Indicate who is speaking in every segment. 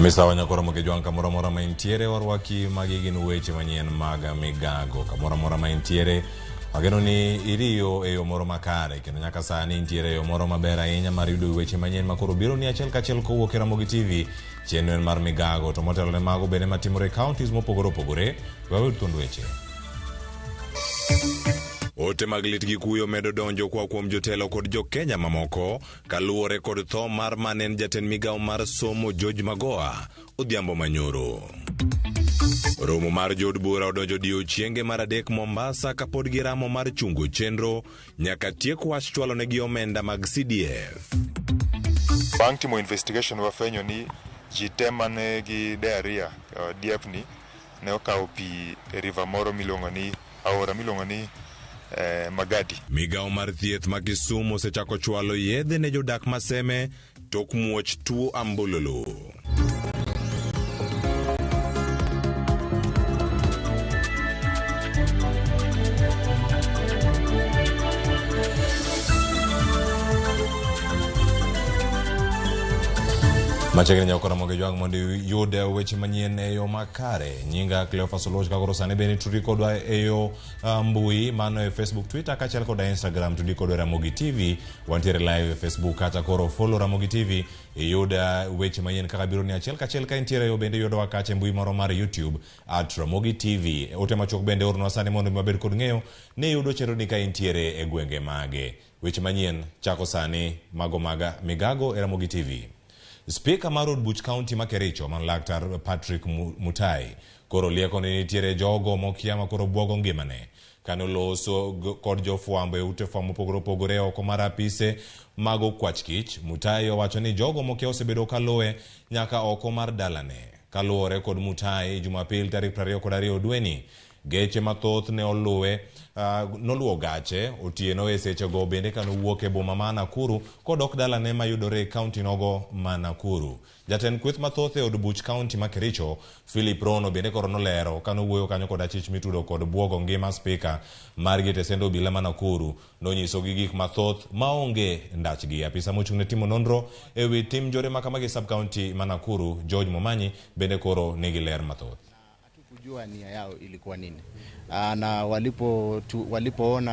Speaker 1: Misawa nyakoro Mogi Jwang' kamoro amora ma intiere warwaki. Magi gin weche manyien mag migago kamoro amora ma intiere. Wageno ni iriyo e yo moro makare kendo nyaka sani intiere e yo moro maber ahinya mar yudo weche manyien ma koro biro ni achiel kachiel kowuok e Ramogi TV. Chenro en mar migago to motelo ne mago bende matimore e counties mopogore opogore. Wawed thuond weche. Ote mag lit gi kuyo medo donjo koa kuom jotelo kod jo-Kenya mamoko kaluwore kod tho mar mane en jatend migawo mar somo George Magoha odhiambo manyoro. Romo mar jood bura odonjo odiechienge mar adek Mombasa kapod giramo mar chungo chenro nyaka tiek wach chwalonegi omenda mag CDF.
Speaker 2: Bang' timo investigation wafwenyo ni ji te mane gi diarrhea, diepni ne okawo pi e river moro miluongo ni aora miluongo ni Magadi.
Speaker 1: Migawo mar thieth ma Kisumu osechako chwalo yedhe ne jodak ma Seme tok muoch tuo ambululu. Machiegni nyako Ramogi Jwang' mondo iyud weche manyien e yo makare. Nyinga Cleophas Oluoch ka koro sani bende tudi kodwa e yo mbui mano e Facebook, Twitter kaachiel koda Instagram tudi kodwa e Ramogi TV. Wantiere live e Facebook kata koro follow Ramogi TV iyud weche manyien kaka biro ni achiel kachiel ka intiere yo bende iyudowa kacha e mbui moro mar YouTube at Ramogi TV. Ote machuok bende ornwa sani mondo mi wabed kod ng'eyo ni iyudo chenro ni ka intiere e gwenge mage. Weche manyien chako sani mago mag Migago e Ramogi TV. Spika mar od buch kaunti ma Kericho man Laktar Patrick Mutai koro lieko ni nitiere jogo mokia ma koro buogo ngimane. Kane oloso kod jofwambo e ute fwambo mopogore opogore oko mar apise mag okwach kich, Mutai owacho ni jogo mokia osebedo kaluwe nyaka oko mar dalane. Kaluwore kod Mutai, Jumapil tarik 22 dweni, geche mathoth ne oluwe noluwo gache otieno e sechego bende kanowuok e boma ma Nakuru kodok dalane mayudore e kaunti nogo ma Nakuru. Jatend kweth mathoth e od buch kaunti ma Kericho, Philip Rono bende koro nolero kanowuoyo kanyo kod achich mitudo kod buogo ngima spika margi e tesend obila ma Nakuru nonyisogi gik mathoth maonge ndachgi. Apisa mochung' ne timo nonro e wi tim njore makamagi e sub county ma Nakuru, George Momanyi bende koro nigi ler mathoth.
Speaker 3: Kujua nia yao ilikuwa nini. Na walipoona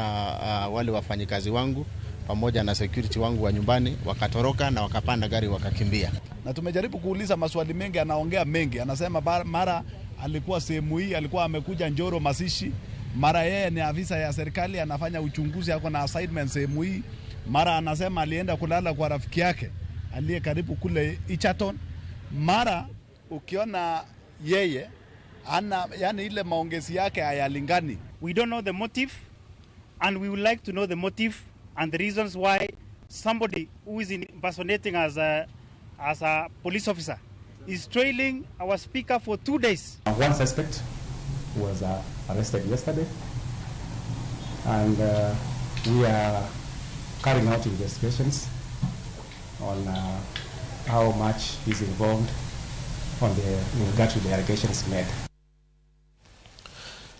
Speaker 3: wale wafanyikazi wangu pamoja na security wangu wa nyumbani wakatoroka na wakapanda gari wakakimbia.
Speaker 4: Na tumejaribu kuuliza maswali mengi, anaongea mengi, anasema mara alikuwa sehemu hii, alikuwa amekuja Njoro Masishi, mara yeye ni afisa ya serikali anafanya uchunguzi, ako na assignment sehemu hii, mara anasema alienda kulala kwa rafiki yake aliye karibu kule Egerton, mara ukiona yeye ana, yani ile maongezi yake hayalingani.
Speaker 5: We don't know the motive and we would like to know the motive and the reasons why somebody who is impersonating as a police officer is trailing our speaker for 2 days.
Speaker 6: One suspect was arrested yesterday and we are carrying out investigations on how much is involved in regard to the allegations made.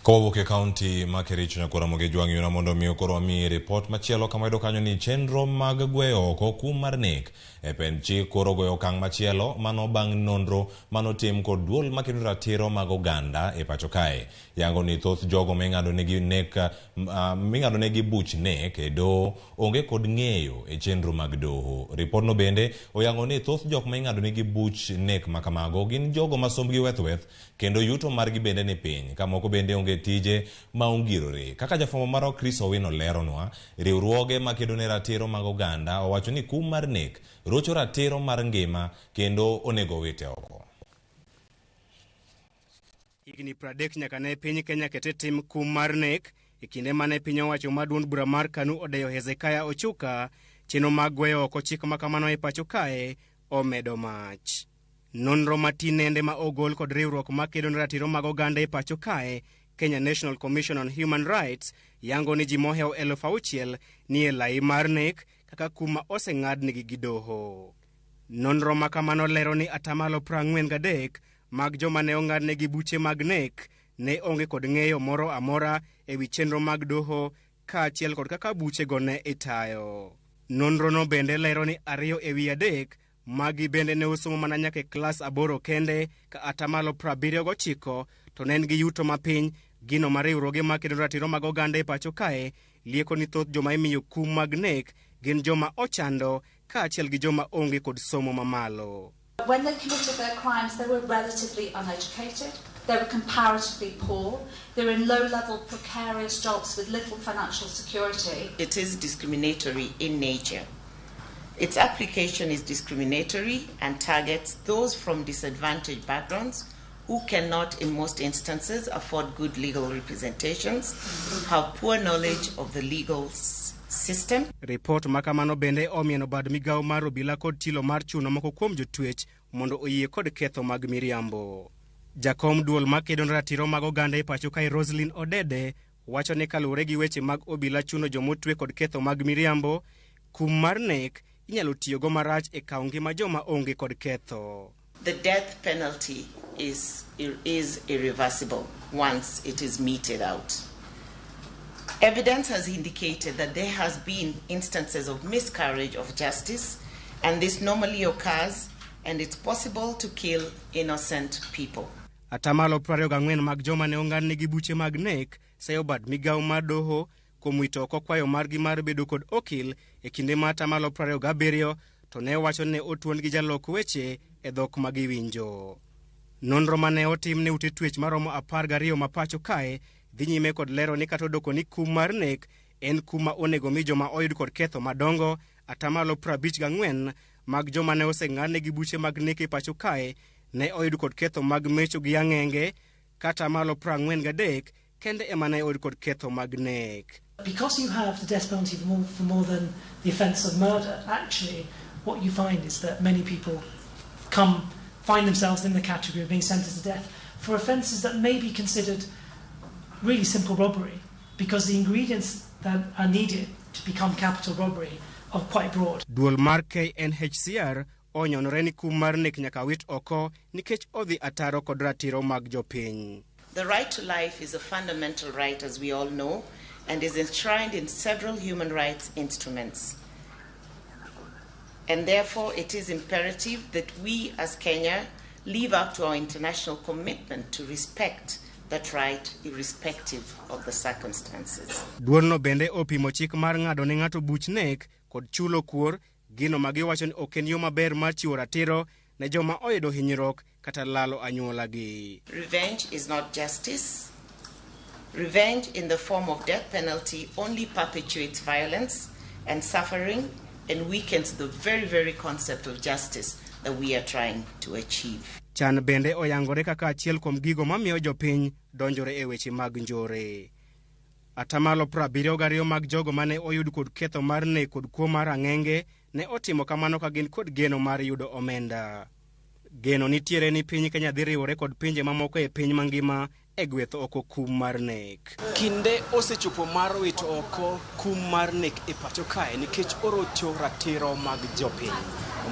Speaker 1: Kowuok e kaunti ma Kericho nyakora Ramogi Jwang' yuna mondo mi koro wamiyi ripot machielo kama yudo kanyo ni chenro mag gweyo oko kum mar nek e pend chik koro goyo okang' machielo mano bang' nonro manotim kod duol makedo ratiro mag oganda e pacho kae. Yango ni thoth jogo ming'ado negi nek, ming'ado negi buch nek e doho onge kod ng'eyo e chenro mag doho. Ripodno bende oyango ni thoth jok ma ing'ado negi buch nek makamago gin jogo ma sombgi weth weth kendo yuto margi bende ni piny, ka moko bende onge tije ma ongirore. Kaka jafwambo marwa Chris Owino leronwa, riwruoge makedo ne ratiro mag oganda owacho ni kum mar nek rocho ratiro mar ngima kendo onego wite oko.
Speaker 5: Higni 30 nyaka ne piny Kenya kete tim kum mar nek e kinde mane piny owacho ma duond bura mar KANU odeyo Hezekiah Ochuka, chenro mag gweyo oko chik ma kamano e pacho kae omedo mach. Nonro matinende ma ogol kod riwruok makedo ne ratiro mag oganda e pacho kae, Kenya National Commission on Human Rights, yango ni ji mohewo 6,000 ni e lai mar nek kaka kum ma oseng'adnegi gi doho. Nonro ma kamano lero ni atamalo 43 mag joma ne ong'adnegi buche mag nek ne onge kod ng'eyo moro amora e wi chenro mag doho kaachiel kod kaka buchego ne itayo. Nonrono bende lero ni 2 e wi 3 Magi bende ne osomo mana nyaka e klas 8 kende ka atamalo 79 to ne en gi yuto mapiny. Gino ma riwruoge makedo ratiro mag oganda e pacho kae lieko ni thoth joma imiyo kum mag nek gin joma ochando kaachiel gi joma onge kod somo mamalo.
Speaker 7: When they committed their crimes, they were relatively uneducated, they were comparatively poor, they were in low-level precarious jobs with little financial security.
Speaker 8: It is discriminatory in nature. Its application is discriminatory and targets those from disadvantaged backgrounds who cannot, in most instances, afford good legal representations, have poor knowledge of the legal system.
Speaker 5: Report makamano bende omieno bad migawo mar obila kod chilo mar chuno moko kuom jotwech mondo oyie kod ketho mag miriambo. Jakom duol makedo ne ratiro mag oganda e pacho kae Roslyn Odede wacho ni kaluwore gi weche mag obila chuno jomotwe kod ketho mag miriambo, kum mar nek inyalo tiyogo marach e kawo ngima joma onge kod ketho.
Speaker 8: The death penalty is irreversible once it is meted out. Evidence has indicated that there has been instances of miscarriage of justice, and this normally occurs, and it's possible to kill innocent people.
Speaker 5: Atamalo 24 mag joma ne ong'adnegi buche mag nek seyo bad migawo mar doho kuom wito oko kwayo margi mar bedo kod okil e kinde ma atamalo 27 to ne wacho ne otuon gi jalok weche e dhok ma giwinjo. Nonro mane otim ne ute twech maromo 12 ma pacho kae dhi nyime kod lero ni kata odoko ni kum mar nek en kum ma onego mi joma oyud kod ketho madongo, atamalo 54 mag joma ne oseng'adnegi buche mag nek e pacho kae ne oyud kod ketho mag mecho gi ang'enge, kata malo 43 kende ema ne oyud kod ketho mag nek.
Speaker 9: Because you have the death penalty for more than the offence of murder, actually what you find is that many people find themselves in the category of being sentenced to death for offences that may be considered really simple robbery, because the ingredients that are needed to become capital robbery are quite broad.
Speaker 5: Duol mar KNHCR onyonore ni kum mar nek nyaka wit oko nikech odhi ataro kod ratiro mag jopiny.
Speaker 8: The right to life is a fundamental right, as we all know, and is enshrined in several human rights instruments. And therefore, it is imperative that we as Kenya live up to our international commitment to respect that right, irrespective of the circumstances.
Speaker 5: Duolno bende opimo chik mar ng'ado ne ng'ato buch nek kod chulo kuor, gino ma giwacho ni ok en yo maber mar chiwo ratiro ne joma oyudo hinyruok kata lalo anyuolagi.
Speaker 8: Revenge is not justice. Revenge in the form of death penalty only perpetuates violence and suffering and weakens the very, very concept of justice that we are trying to achieve.
Speaker 5: Chan bende oyangore kaka achiel kuom gigo mamiyo jopiny donjore e weche mag njore. Atamalo 72 mag jogo mane oyud kod ketho mar nek kod kuo mar ang'enge ne otimo kamano ka gin kod geno mar yudo omenda. Geno nitiere ni piny Kenya dhi riwore kod pinje mamoko e piny mangima e gwetho oko kum mar nek. Kinde osechopo mar wito oko kum mar nek e pacho kae nikech orocho ratiro mag jopiny.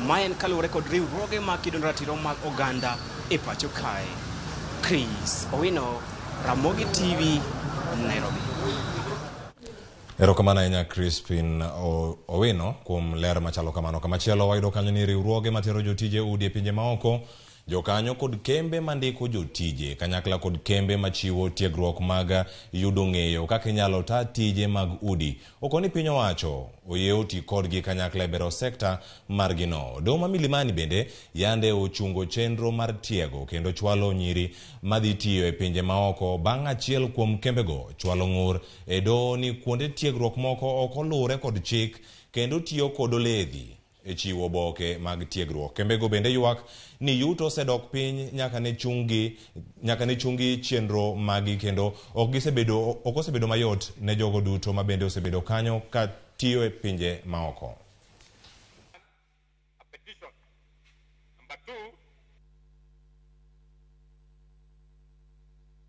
Speaker 5: Ma en kaluwore kod riwruoge mag kedo ratiro mag oganda e pacho kae. Chris Owino, Ramogi TV, Nairobi.
Speaker 1: Erokamano ahinya Crispin Owino kuom ler machalo kamano. Kamachielo wayudo kanyo ni riwruoge matero jotije udi e pinje maoko, jokanyo kod kembe mandiko jotije kanyakla kod kembe machiwo tiegruok mag yudo ng'eyo kaka inyalo ta tije mag udi okoni piny owacho oyie oti kodgi kanyakla e bero sekta margino. Doho ma Milimani bende yande ochungo chenro mar tiego kendo chwalo nyiri madhi tiyo e pinje maoko bang' achiel kuom kembego chwalo ng'ur e doho ni kuonde tiegruok moko ok oluwre kod chik kendo tiyo kod oledhi e chiwo oboke mag tiegruok. Kembego bende ywak ni yuto osedok piny nyaka ne chungi chenro magi kendo ok osebedo mayot ne jogo duto ma bende osebedo kanyo ka tiyo e pinje maoko.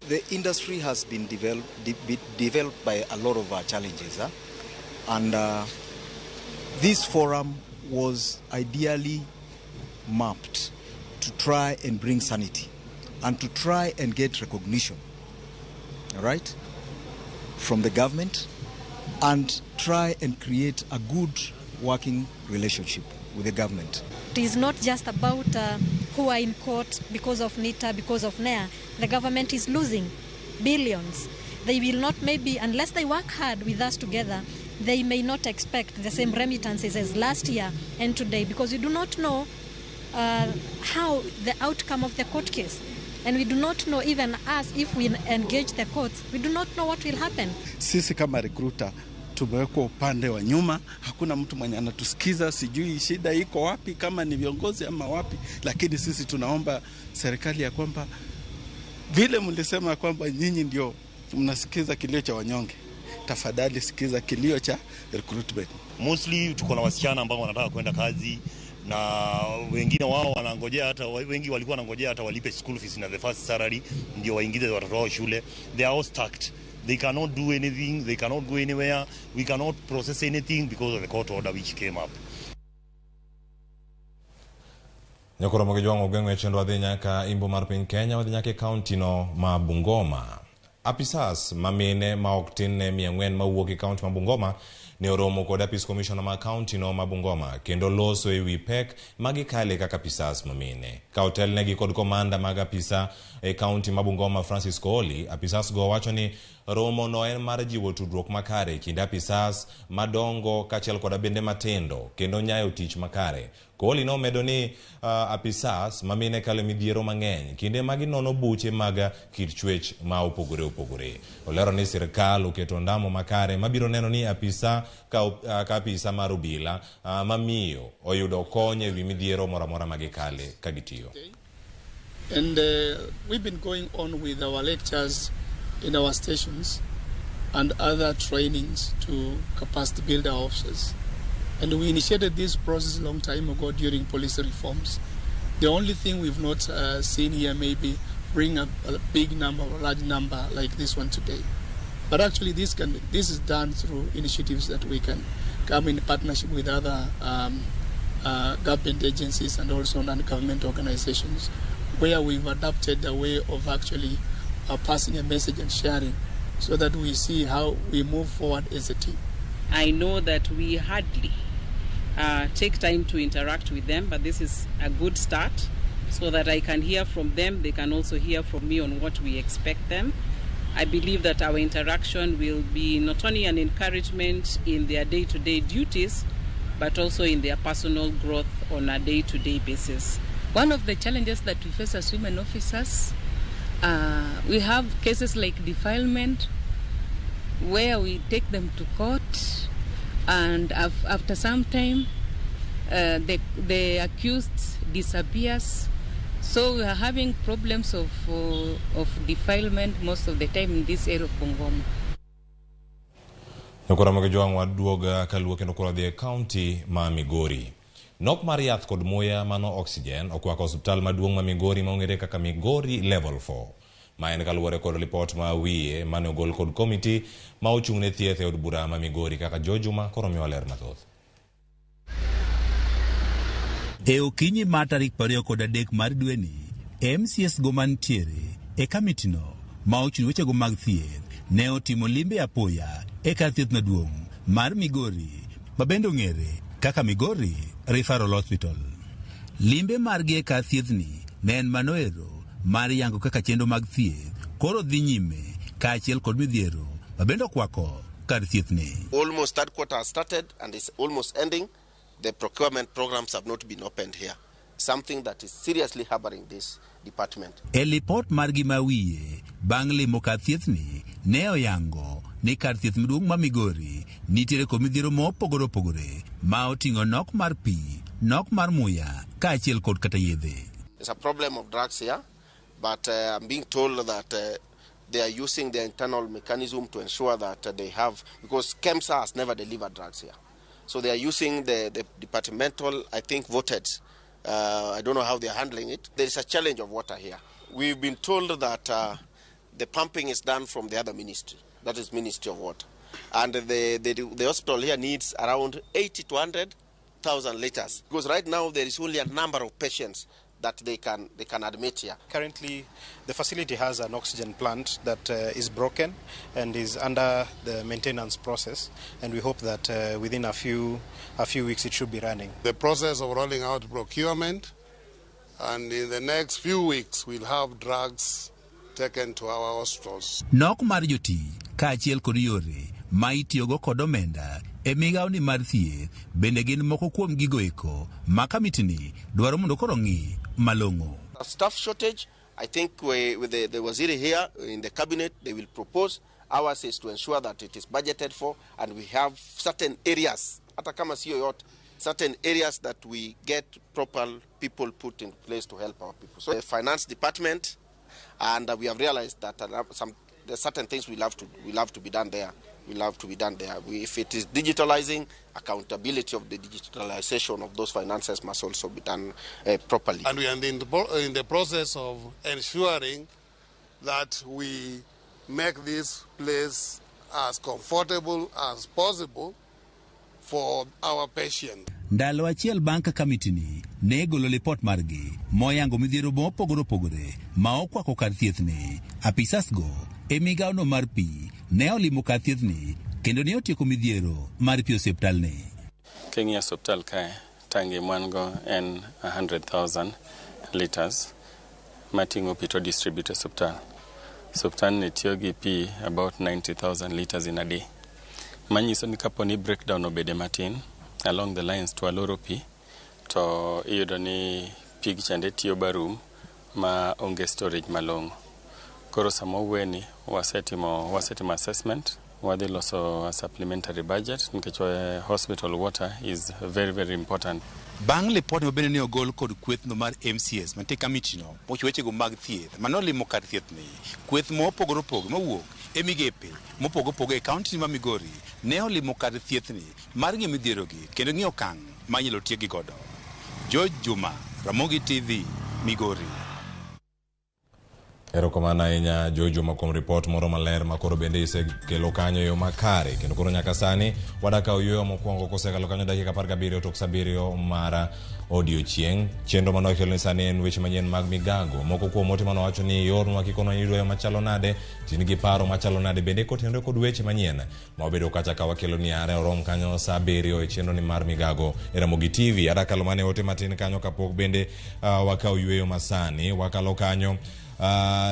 Speaker 10: The industry has been developed by a lot of challenges, and this forum was ideally mapped to try and bring sanity and to try and get recognition, all right, from the government, and try and create a good working relationship. with the government.
Speaker 11: It is not just about who are in court because of NITA, because of NEA. The government is losing billions. They will not, maybe, unless they work hard with us together, they may not expect the same remittances as last year and today, because we do not know how the outcome of the court case. And we do not know, even us, if we engage the courts, we do not know what will happen.
Speaker 12: Sisi kama recruiter tumewekwa upande wa nyuma, hakuna mtu mwenye anatusikiza, sijui shida iko wapi, kama ni viongozi ama wapi, lakini sisi tunaomba serikali ya kwamba vile mlisema kwamba nyinyi ndio mnasikiza kilio cha wanyonge, tafadhali sikiza kilio cha recruitment.
Speaker 13: Mostly tuko na wasichana ambao wanataka kwenda kazi, na wengine wao wanangojea, hata wengi walikuwa wanangojea hata walipe school fees na the first salary ndio waingize watoto wao shule. They are all stuck. They cannot do anything, they cannot go anywhere, we cannot process anything because of the court order which came up.
Speaker 1: Nyakoro Mogejwang' ogeng'o e chenro wadhi nyaka imbo mar piny Kenya, wadhi nyaka e kaunti no ma Bungoma. Apisas mamine ma ok tin ne 400 mawuok e kaunti ma Bungoma ne oromo kod apis commissioner ma kaunti no ma Bungoma kendo loso ewi pek magikale kaka apisas mamine. Ka otelnegi kod komanda mag apisa e kaunti ma Bungoma Francis Kooli, apisas go wacho ni romo no en mar jiwo tudruok makare e kind apisas madongo kaachiel koda bende matindo kendo nyayo tich makare. Kooli nomedo ni apisas mamine kalo midhiero mang'eny kinde maginono buche mag kit chwech ma opogore opogore. Olero ni sirikal oketo ndamo makare mabiro neno ni apisa ka apisa mar obila mamiyo oyudo kony ewi midhiero moro amora magikale ka gitiyo.
Speaker 14: And we've been going on with our lectures in our stations and other trainings to capacity build our officers. And we initiated this process a long time ago during police reforms. The only thing we've not seen here maybe bring a big number or a large number like this one today. But actually this is done through initiatives that we can come in partnership with other government agencies and also non-government organizations, where we've adapted a way of actually passing a message and sharing so that we see how we move forward as a team.
Speaker 15: I know that we hardly take time to interact with them, but this is a good start so that I can hear from them. They can also hear from me on what we expect them. I believe that our interaction will be not only an encouragement in their day-to-day duties, but also in their personal growth on a day-to-day basis.
Speaker 16: One of the challenges that we face as women officers, we have cases like defilement, where we take them to court, and after some time, the accused disappears. So we are having problems of defilement most of the time in this area of Bungoma.
Speaker 1: Nyakoro Mogejwang' waduoga kaluwo kendo koro dhi e kaunti ma Migori. Nok mar yath kod muya mano oxygen okwako osiptal maduong' ma Migori ma ong'ere kaka Migori Level 4. Ma en kaluwore kod lipot ma wiye mane ogol kod komiti ma ochung' ne thieth e od bura ma Migori kaka Jojuma koro miwa ler mathoth.
Speaker 17: E okinyi mar tarik 23 mar dweni, MCS go mantiere e kamitino ma ochung' wechego mag thieth ne otimo limbe apoya e kar thieth maduong' mar Migori ma bende ong'ere kaka Migori Referral Hospital. Limbe margi e kar thiethni ne en manoero mar yango kaka chenro mag thieth koro dhi nyime kaachiel kod midhiero ma bende okwako kar thiethni.
Speaker 18: Almost third quarter has started and is almost ending. The procurement programs have not been opened here, something that is seriously harboring this department.
Speaker 17: E lipot margi ma wiye bang' limo kar thiethni ne oyango ni kar thieth maduong' ma Migori nitiere kod midhiero mopogore opogore ma oting'o nok mar pi, nok mar muya kaachiel kod kata yedhe.
Speaker 18: There's a problem of drugs here, but I'm being told that they are using their internal mechanism to ensure that they have, because KEMSA has never delivered drugs here. So they are using the departmental, I think, voted. I don't know how they are handling it. There is a challenge of water here. We've been told that the pumping is done from the other ministry, that is Ministry of Water. And the hospital here needs around 80 to 100,000 liters. Because right now there is only a number of patients that they can admit here.
Speaker 19: Currently, the facility has an oxygen plant that is broken and is under the maintenance process, and we hope that within a few weeks it should be running.
Speaker 20: The process of rolling out procurement, and in the next few weeks we'll have drugs taken to our hospitals.
Speaker 17: Nok mar jotich kaachiel kod yore ma itiyogo kod omenda e migawoni mar thieth bende gin moko kuom gigo eko ma kamitini dwaro mondo koro ng'i malong'o.
Speaker 18: Staff shortage, I think with the waziri here in the cabinet, they will propose. Ours is to ensure that it is budgeted for, and we have certain areas, hata kama sio yote, certain areas that we get proper people put in place to help our people. So the finance department, and we have realized that there are certain things will have to be done there. Will have to be done there. If it is digitalizing, accountability of the digitalization of those finances must also be done properly.
Speaker 20: And we are in the process of ensuring that we make this place as comfortable as possible for our patient.
Speaker 17: Ndalo achiel bang' ka kamitini ne golo lipot margi moyango midhiero mopogore opogore ma okwako kar thiethni, apisas go e migawono mar pi ne olimo kar thiethni kendo ne otieko midhiero mar pi osiptalni.
Speaker 21: King'iyo osiptal kae, tangi mwan go en 100,000 liters mating'o pi to distribute osiptal. Osiptal ni tiyo gi pi about 90,000 liters in a day. Manyiso ni kapo ni breakdown obede matin along the lines to aloro pi, to iyudo ni pig chande tiyo barum ma onge storage malong'o. Koro sama weni wasetimo assessment, wadhi loso a supplementary budget nikech hospital water is very very important.
Speaker 17: Bang' lipot mabende ne ogol kod kwethno mar MCS mantie kamitino mochiwo wechego mag thieth manolimo kar thiethni, kweth mopogore opogore mowuok e migepe mopogore opogore e kaunti ma Migori ne olimo kar thiethni mar ng'iyo midhierogi kendo ng'iyo okang' ma inyalo tiekgi godo. George Juma, Ramogi TV, Migori.
Speaker 1: Erokamano ahinya George Juma kuom ripot moro maler ma koro bende isekelo kanyo e yo makare. Kendo koro nyaka sani wadakawo yueyo mokwongo kosekalo kanyo dakika 17 tok 7 mar odiochieng'. Chenro mane wakeloni sani en weche manyien mag migago. Moko kuom ote mane wacho ni iornwa kikono ni idwa machalo nade, tin gi paro machalo nade, bende kotenore kod weche manyien ma wabedo kacha ka wakeloni are orom kanyo saa 7 e chenro ni mar migago e Ramogi TV. Adakalo mane ote matin kanyo kapok bende wakawo yueyo masani. Wakalo kanyo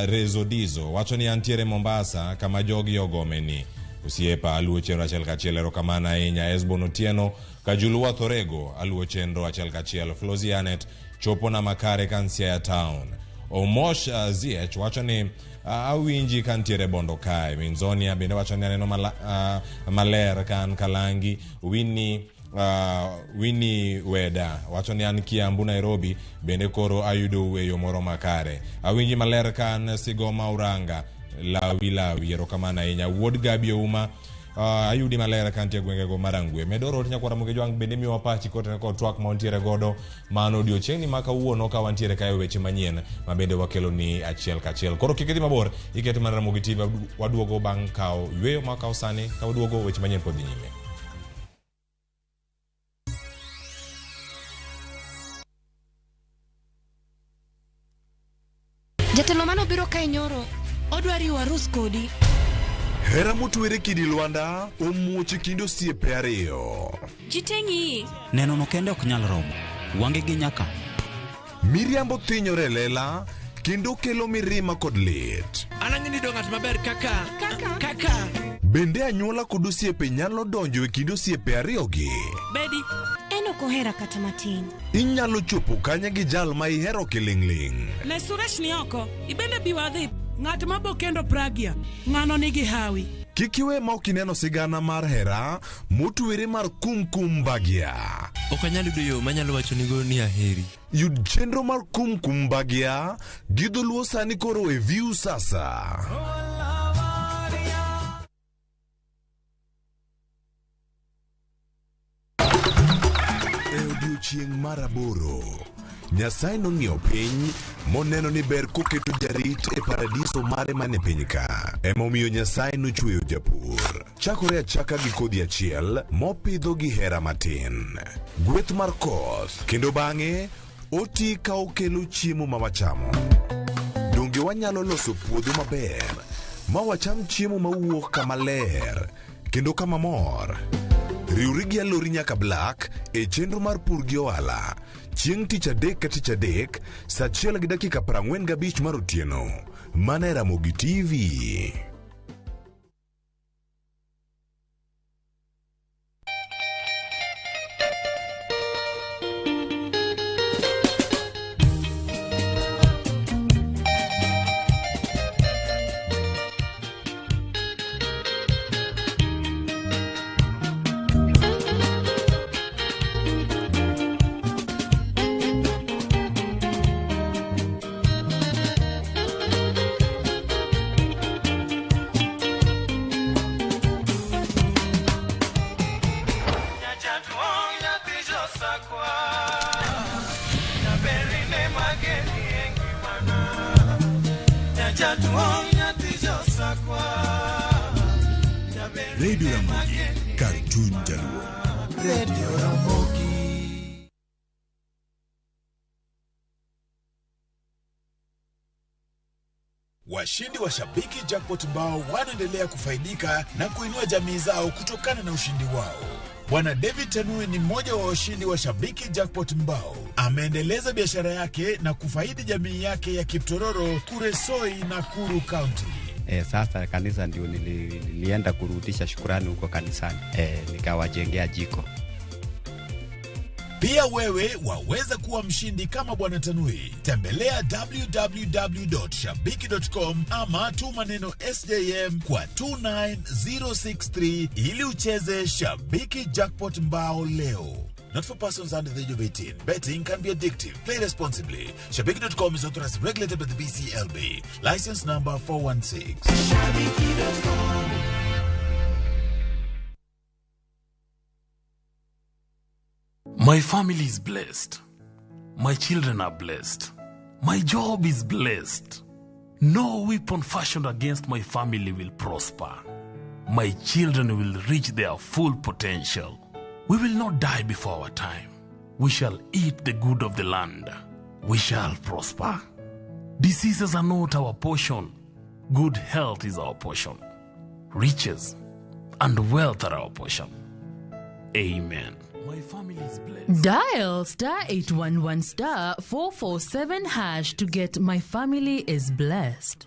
Speaker 1: Rezo Dizo wacho ni antiere Mombasa kama jogi ogomeni. Osiepa aluwo chenro achiel kachiel, erokamano ahinya. Esbon Otieno Kajuluwa Thorego aluwo chenro achiel kachiel. Flozianet chopo na makare kan Siaya Town. Omosh Ziech wacho ni awinji kantiere Bondo kae. Minzonia bende wacho ni aneno maler kan Kalangi. Winnie Weda wacho ni an Kiambu Nairobi bende koro ayudo e yo moro makare. Awinji maler kan Sigoma Uranga Lawi Lawi, erokamano ahinya. Wuod Gabi Ouma ayudi maler kantie gwengego Marangwe. Medoro nyakwara Ramogi Jwang' bende miwa pachi kotenore kod twak ma wantiere godo mano odiochieng'ni ma kawuono ka wantiere kae weche manyien ma bende wakelo ni achiel kachiel. Koro kik idhi mabor, iket mana Ramogi TV, waduogo bang' kawo yueyo ma kawo sani, ka waduogo weche manyien pod dhi nyime.
Speaker 22: Jatelo mano biro kae nyoro, odwa riwo arus kodi.
Speaker 23: Hera motwere kidi Lwanda omuoch e kind osiepe ariyo.
Speaker 22: Ji te ng'iyi.
Speaker 24: Neno no kende ok nyal romo, wang'e gi nyaka.
Speaker 23: Miriambo thinyore e lela kendo kelo mirima kod lit.
Speaker 25: An ang'e ni ng'at maber kaka. Kaka.
Speaker 23: Bende anyuola kod osiepe nyalo donjo e kind osiepe ariyogi.
Speaker 22: Bedi. En ok ohera kata matin.
Speaker 23: Inyalo chopo kanye gi jal ma ihero kiling'ling'.
Speaker 25: Ne Suresh ni oko, ibende bi wadhi. Ng'at ma bo kendo Pragya, ng'ano nigi hawi.
Speaker 23: Kik iwe ma ok ineno sigana mar hera motwere mar Kumkum Bhagya.
Speaker 25: Ok anyal yudo yo manyalo wachonigo ni aheri.
Speaker 23: Yud chenro mar Kumkum Bhagya gi dholuo sani koro e View Sasa. E odiochieng' mar 8, Nyasaye nong'iyo piny moneno ni ber koketo jarit e paradiso mare mane piny ka. Emomiyo Nyasaye nochweyo japur. Chakore achaka gi kodhi achiel mopidho gi hera matin. Gweth mar koth kendo bang'e Oti ka okelo chiemo ma wachamo. Donge wanyalo loso puodho maber ma wacham chiemo mawuok kama ler kendo kama mor? Riwri gi Alori nyaka Black e chenro mar pur gi ohala chieng' tich adek ka tich adek saa 1:45 mar otieno mana e Ramogi TV.
Speaker 2: Radio Ramogi, kar chuny Jaluo.
Speaker 3: Radio Ramogi.
Speaker 2: Washindi wa Shabiki Jackpot mbao wanaendelea kufaidika na kuinua jamii zao kutokana na ushindi wao. Bwana David Tanui ni mmoja wa washindi wa Shabiki Jackpot mbao. Ameendeleza biashara yake na kufaidi jamii yake ya Kiptororo, Kuresoi na Kuru County.
Speaker 4: Sasa kanisa ndio nilienda kurudisha shukrani huko kanisani. Nikawajengea jiko.
Speaker 2: Pia wewe waweza kuwa mshindi kama Bwana Tanui. Tembelea www.shabiki.com ama tuma neno SJM kwa 29063 ili ucheze Shabiki Jackpot mbao leo. Not for persons under the age of 18. Betting can be addictive. Play responsibly. Shabiki.com is authorized and regulated by the BCLB. License number 416.
Speaker 3: Shabiki.com.
Speaker 6: My family is blessed. My children are blessed. My job is blessed. No weapon fashioned against my family will prosper. My children will reach their full potential. We will not die before our time. We shall eat the good of the land. We shall prosper. Diseases are not our portion. Good health is our portion. Riches and wealth are our portion. Amen. My family is blessed.
Speaker 7: Dial star 811 star 447 hash to get My Family is Blessed.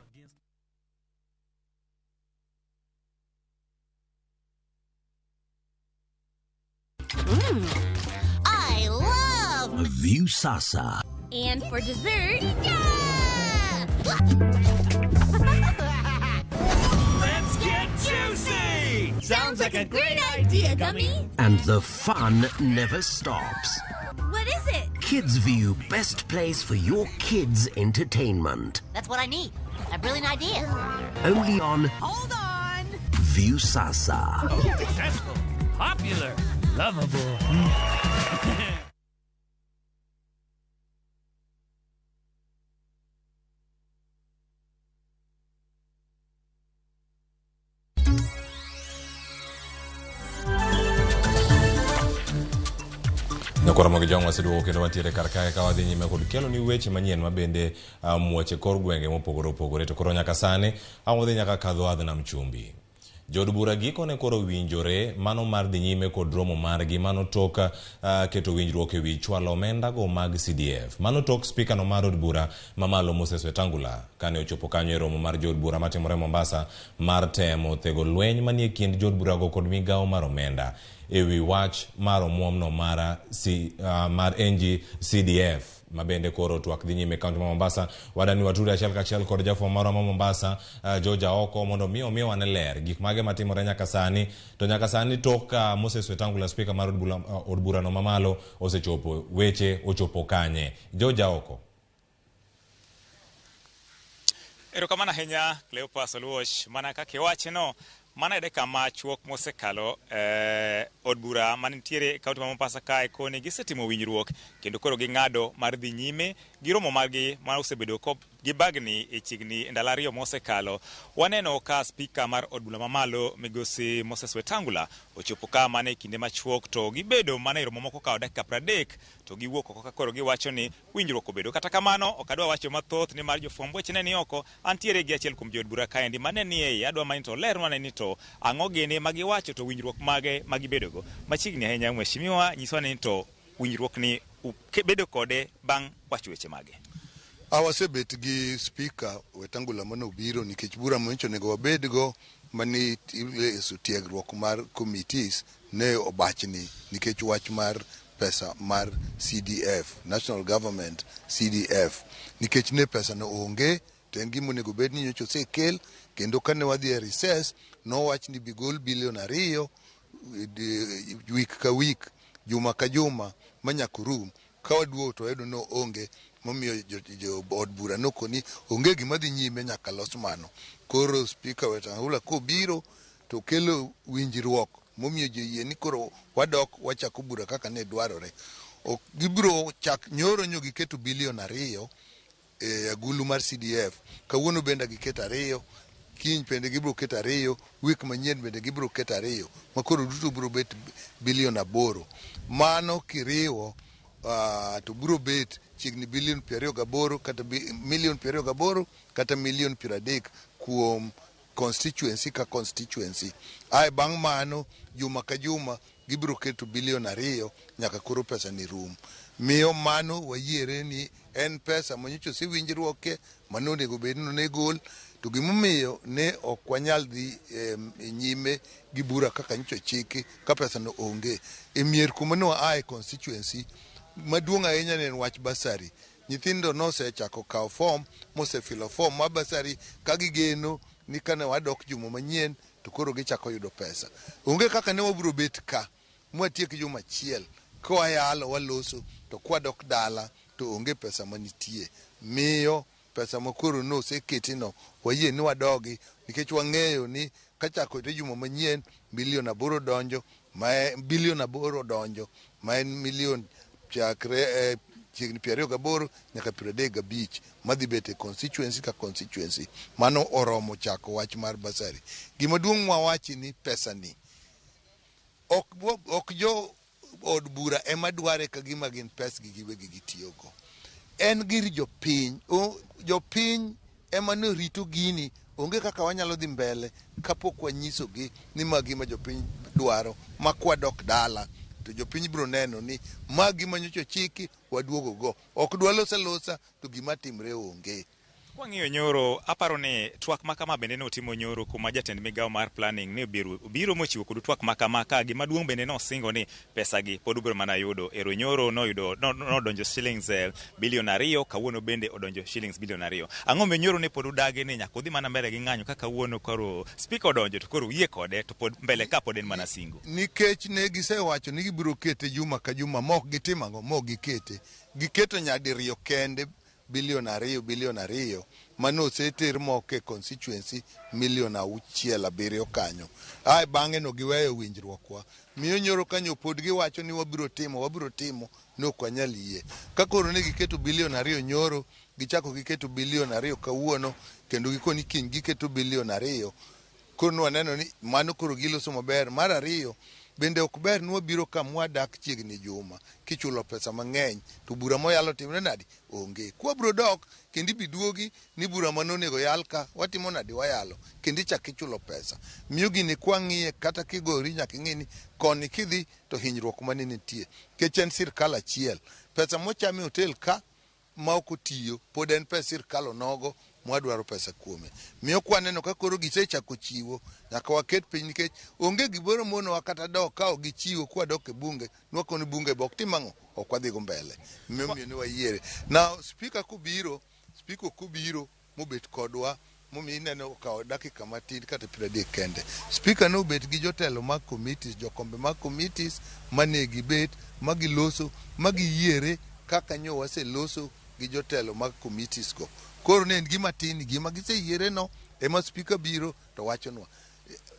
Speaker 26: I love
Speaker 27: Viusasa.
Speaker 26: And for dessert, yeah!
Speaker 3: Let's get juicy!
Speaker 26: Sounds like a great idea, Gummy.
Speaker 27: And the fun never stops.
Speaker 26: What is it?
Speaker 27: Kids View, best place for your kids' entertainment.
Speaker 26: That's what I need. A brilliant idea.
Speaker 27: Only on
Speaker 26: Hold on.
Speaker 27: Viusasa.
Speaker 3: Successful, popular, lovable.
Speaker 1: Nyakora mag jong waseduogo kendo wantiere kar kae ka wadhi nyime kod kelo ni weche manyien mabende muoche kor gwenge mopogore opogore to koro nyaka sani ang' wadhi nyaka kadho adh nam chumbi. Jood bura gikone koro winjore mano mar dhi nyime kod romo margi mano tok keto winjruok ewi chwalo omenda go mag CDF. Mano tok spika no mar od bura mamalo Moses Wetangula kane ochopo kanyo e romo mar jood bura matimore Mombasa mar temo thego lweny manie kind jood burago kod migawo mar omenda ewi wach mar omuomno mar NG CDF mabende koro twak dhi nyime kaunti ma Mombasa. Wadani waturi achiel kachiel kod jafwambo marwa ma Mombasa George Aoko mondo mi owane ler gik mage matimore nyaka sani. To nyaka sani tok ka Moses Wetangula spika mar od burano mamalo osechopo, weche ochopo kanye? George Aoko.
Speaker 28: Erokamano ahinya Cleopas Oluoch, mana kaka iwacheno mana e dakika machuok mosekalo od bura manitiere e kaunti ma Mombasa kae koni gisetimo winjruok kendo koro ging'ado mar dhi nyime gi romo margi ma osebedo gibagni e chiegni ndalo 2 mosekalo. Waneno ka spika mar od bura mamalo migosi Moses Wetangula ochopo ka mana e kinde machuok, to gibedo mana e romo moko kawo dakika 30 to giwuok oko ka koro giwacho ni winjruok obedo. Kata kamano ok adwa wacho mathoth nimar jofwamb weche ne ni oko. Antiere gi achiel kuom jood bura kaendi mane ni e iye, adwa mana ni to olernwa ni to ang'o gini ma giwacho to winjruok mage ma gibedogo. Machiegni ahinya mheshimiwa, nyiswa ni to winjruok ni bedo kode bang' wacho weche mage.
Speaker 20: Awasebet gi spika Wetangula mane obiro nikech bura manyocha onego wabedgo mane iloso tiegruok mar committees ne obachni nikech wach mar pesa mar CDF, National Government CDF, nikech ne pesa no onge to en gima onego bed ni nyocha osekel, kendo kane wadhi e recess nowach ni bigol bilion 2 week ka week, juma ka juma manyaka rum. Ka waduogo to wayudo ni onge, momiyo jo od bura nokoni onge gima dhi nyime nyaka los mano. Koro spika Wetangula kobiro to kelo winjruok momiyo ji oyie ni koro wadok wachako bura kaka ne dwarore. Ok gibiro chak nyoro nyo giketo bilion 2 e agulu mar CDF, kawuono bende giketo 2, kiny bende gibiro keto 2, wik manyien bende gibiro keto 2, ma koro duto biro bet bilion 8. Mano kiriwo to biro bet chiegni bilion 28 kata milion 28 kata milion 30 kuom constituency ka constituency. Ae bang' mano juma ka juma gibiro keto bilion 2 nyaka koro pesa ni rum. Miyo mano wayiere ni en pesa manyocha osewinjruoke mano onego bed ni onegol, to gimomiyo ne ok wanyal dhi nyime gi bura kaka nyocha ochiki ka pesa no onge. E mier kuma ne waa e constituency maduong' ahinya ne en wach basari. Nyithindo nosechako kawo form, mosefilo form mar basari ka gigeno ni kane wadok juma manyien to koro gichako yudo pesa. Onge kaka ne wabiro bet ka mwatiek juma achiel ka wayalo waloso to kwadok dala to onge pesa manitie. Miyo pesa ma koro noseketi no wayie ni wadogi nikech wang'eyo ni kachakore juma manyien milion 8 donjo, ma bilion 8 donjo, ma en milion chakre chiegni 28 nyaka 35 madhi bet e constituency ka constituency. Mano oromo chako wach mar basari. Gima duong' mwawachi ni pesa ni ok jo od bura ema dware ka gima gin pesgi giwegi gitiyogo. En gir jopiny. Jopiny ema ne rito gini. Onge kaka wanyalo dhi mbele kapok wanyisogi ni ma gima jopiny dwaro, ma kwadok dala to jopiny biro neno ni ma gima nyocha ochiki waduogo go. Ok dwa losa losa to gima timre onge.
Speaker 28: Kwang'iyo nyoro, aparo ni twak ma kama bende notimo nyoro kuma jatend migawo mar planning ne obiro mochiwo kodu twak ma kama ka gima duong' bende nosingo ni pesa gi pod ubiro mana yudo. Ero nyoro noyudo nodonjo shillings bilion 2, kawuono bende odonjo shillings bilion 2. Ang'o momiyo nyoro ne pod udagi ni nyaka udhi mana mbele gi ng'anyo ka kawuono koro spika odonjo to koro uyie kode to pod mbele ka pod en mana singo?
Speaker 20: Nikech ne gisewacho ni gibiro kete juma ka juma mok gitimo ang'o, mok gikete. Giketo nyadiriyo kende bilion 2, bilion 2 mano oseter moko e constituency milion 6 7 kanyo. Ae bang'e no giweyo winjruokwa. Miyo nyoro kanyo pod giwacho ni wabiro timo, ne ok wanyal yie. Ka koro ne giketo bilion 2 nyoro, gichako giketo bilion 2 kawuono, kendo gikoni kiny giketo bilion 2. Koro ne waneno ni mano koro giloso maber. Mar ariyo, bende ok ber ni wabiro ka mwadak chiegni juma kichulo pesa mang'eny to bura moyalo timre nadi? Onge. Kwabiro dok kendo ibiduogi ni bura mane onego yal ka watimo nadi wayalo kendo ichak ichulo pesa. Miyo gini kwang'iye kata kigori nyaka ing'e ni koni kidhi to hinyruok mane nitie. Nikech en sirkal achiel. Pesa mocham e hotel ka ma ok otiyo pod en pes sirkal onogo mwadwaro pesa kuome. Miyo kwaneno ka koro gisechako chiwo nyaka waket piny nikech onge gimoro monowa kata dok ka ok gichiwo kwadok e bunge nwakoni bunge be ok tim ang'o, ok wadhigo mbele. Momiyo ne wayiere. Now spika kobiro mobet kodwa momiyo ineno okawo dakika matin kata 30 kende. Spika nobet gi jotelo mag committees, jokombe mag committees mane gibet magiloso magiyiere kaka nyo waseloso gi jotelo mag committees go. Koro ne en gima tin, gima giseyiere no ema spika biro to wachonwa.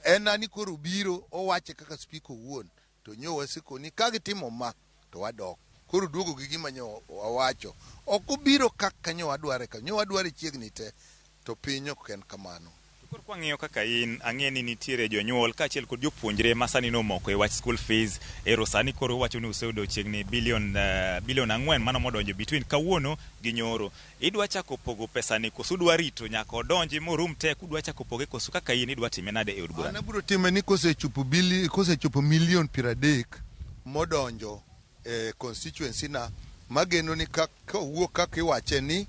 Speaker 20: En ani koro biro owache kaka spika owuon to nyo wasekoni ka gitimo ma to wadok.
Speaker 5: Koro duogo gi gima nyo wawacho. Ok obiro kaka nyo wadware ka. Nyo wadware chiegni te to piny ok en kamano.
Speaker 28: Koro kwang'iyo kaka in, ang'e ni nitiere jonyuol kaachiel kod jopuonjre ma sani nomoko e wach school fees. Ero sani koro uwacho ni useyudo chiegni bilion 4 mano modonjo between kawuono gi nyoro. Idwa chako pogo pesani koso udwa rito nyaka odonji morum te kudwa chako poge koso kaka in idwa time nade e od bura?
Speaker 5: An abiro time ni kosechopo kosechopo milion 30 modonjo e constituency na mageno ni kowuok kaka iwache ni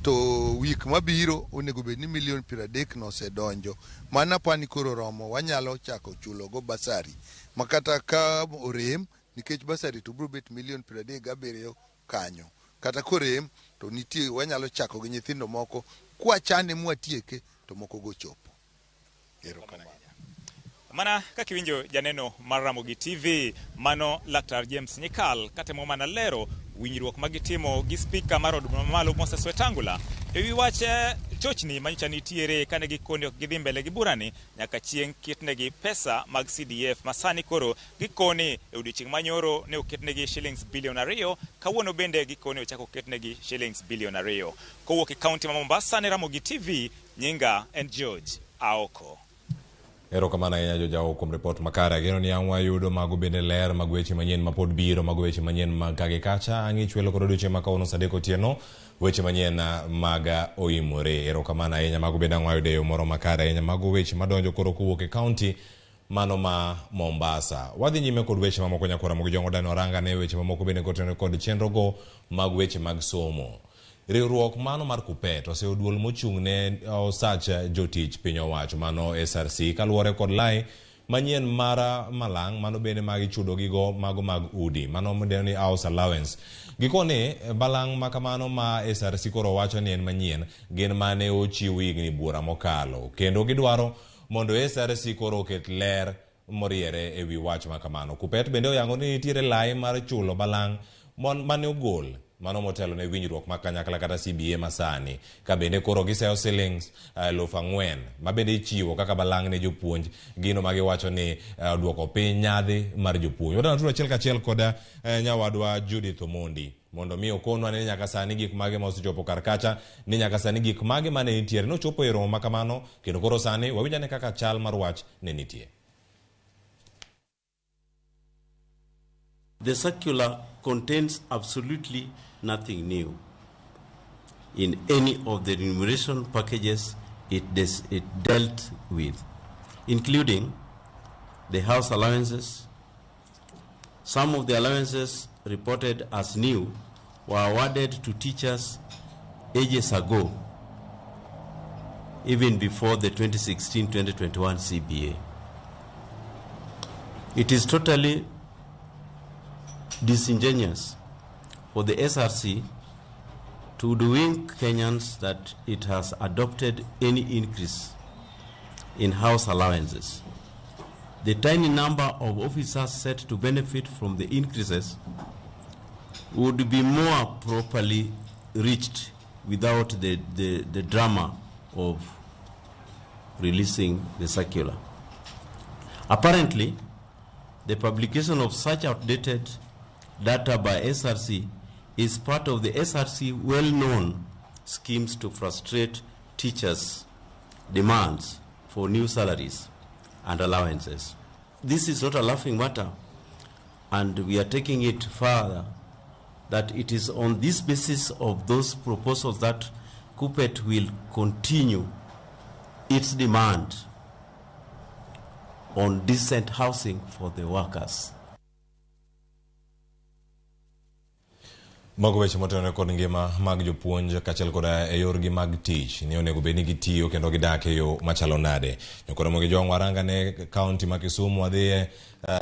Speaker 5: to wik mabiro onego bed ni milion 30 no osedonjo. Mano apani koro romo wanyalo chako chulo go basari. Makata ka orem nikech basari to biro bet milion 37 kanyo. Kata korem to nitie wanyalo chako gi nyithindo moko kwachane mwatieke to moko go chopo. Erokamano.
Speaker 28: Mana kaka iwinjo janeno mar Ramogi TV, mano Laktar James Nyikal katemo mana lero winjruok magitimo gi spika mar od bura mamalo Moses Wetangula e wi wach chochni manyocha nitiere kane gikoni ok gidhi mbele gi burani nyaka chieng' ketnegi pesa mag CDF ma sani koro gikoni e odiochieng' manyoro ne oketnegi shillings bilion 2, kawuono bende gikoni ochako oketnegi shillings bilion 2. Kowuok e kaunti ma Mombasa ne Ramogi TV, nyinga en George Aoko.
Speaker 1: Erokamano ahinya George Aoko kuom ripot makare. Ageno ni ang' wayudo mago bende ler mag weche manyien mapod biro, mago weche manyien mag ka gi kacha. Ang' ichwelo kod odiochieng' ma kawuono saa 3 otieno, weche manyien mag oimore. Erokamano ahinya, mago bende ang' wayudo e yo moro makare ahinya. Mago weche madonjo koro kowuok e kaunti mano ma Mombasa. Wadhi nyime kod weche mamoko nyakwara Ramogi Jwang' Odano Oranga ne weche mamoko bende kotenore kod chenrogo mag weche mag somo. Riwruok mano mar Kuppet oseyo duol mochung' ne osach jotich piny owacho mano SRC kaluwore kod lai manyien mar malang' mano bende mag ichudo gigo mago mag udi mano midendo ni house allowance. Gikoni balang' makamano ma SRC koro wacho ni en manyien gin mane ochiw higni buora mokalo kendo gidwaro mondo SRC koro oket ler moriere e wi wach makamano. Kuppet bende oyango ni nitiere lai mar chulo balang' mane ogol mano motelo ne winjruok ma kanyakla kata CBA masani ka bende koro giseyo shillings 4,000 ma bende ichiwo kaka balang' ne jopuonj gino ma giwacho ni oduoko piny nyadhi mar jopuonj. Wadwa tudo achiel kachiel kod nyawadwa Judith Omondi mondo mi okonwa ni nyaka sani gik mage ma osechopo kar kacha, ni nyaka sani gik mage mane nitiere nochopo e romo ma kamano kendo koro sani wawinj ane kaka chal mar wach ne nitie.
Speaker 8: The circular contains absolutely nothing new in any of the remuneration packages it dealt with, including the house allowances. Some of the allowances reported as new were awarded to teachers ages ago, even before the 2016-2021 CBA. It is totally disingenuous for the SRC to hoodwink Kenyans that it has adopted any increase in house allowances. The tiny number of officers set to benefit from the increases would be more properly reached without the drama of releasing the circular. Apparently, the publication of such outdated data by SRC is part of the SRC well-known schemes to frustrate teachers' demands for new salaries and allowances. This is not a laughing matter, and we are taking it further, that it is on this basis of those proposals that Kuppet will continue its demand on decent housing for the workers.
Speaker 1: Mago weche motenore kod ngima mag jopuonj kaachiel kod e yorgi mag tich ni onego bed ni gitiyo kendo gidak e yo machalo nade. Nyakoro Ramogi Jwang' waranga ne kaunti ma Kisumu wadhiye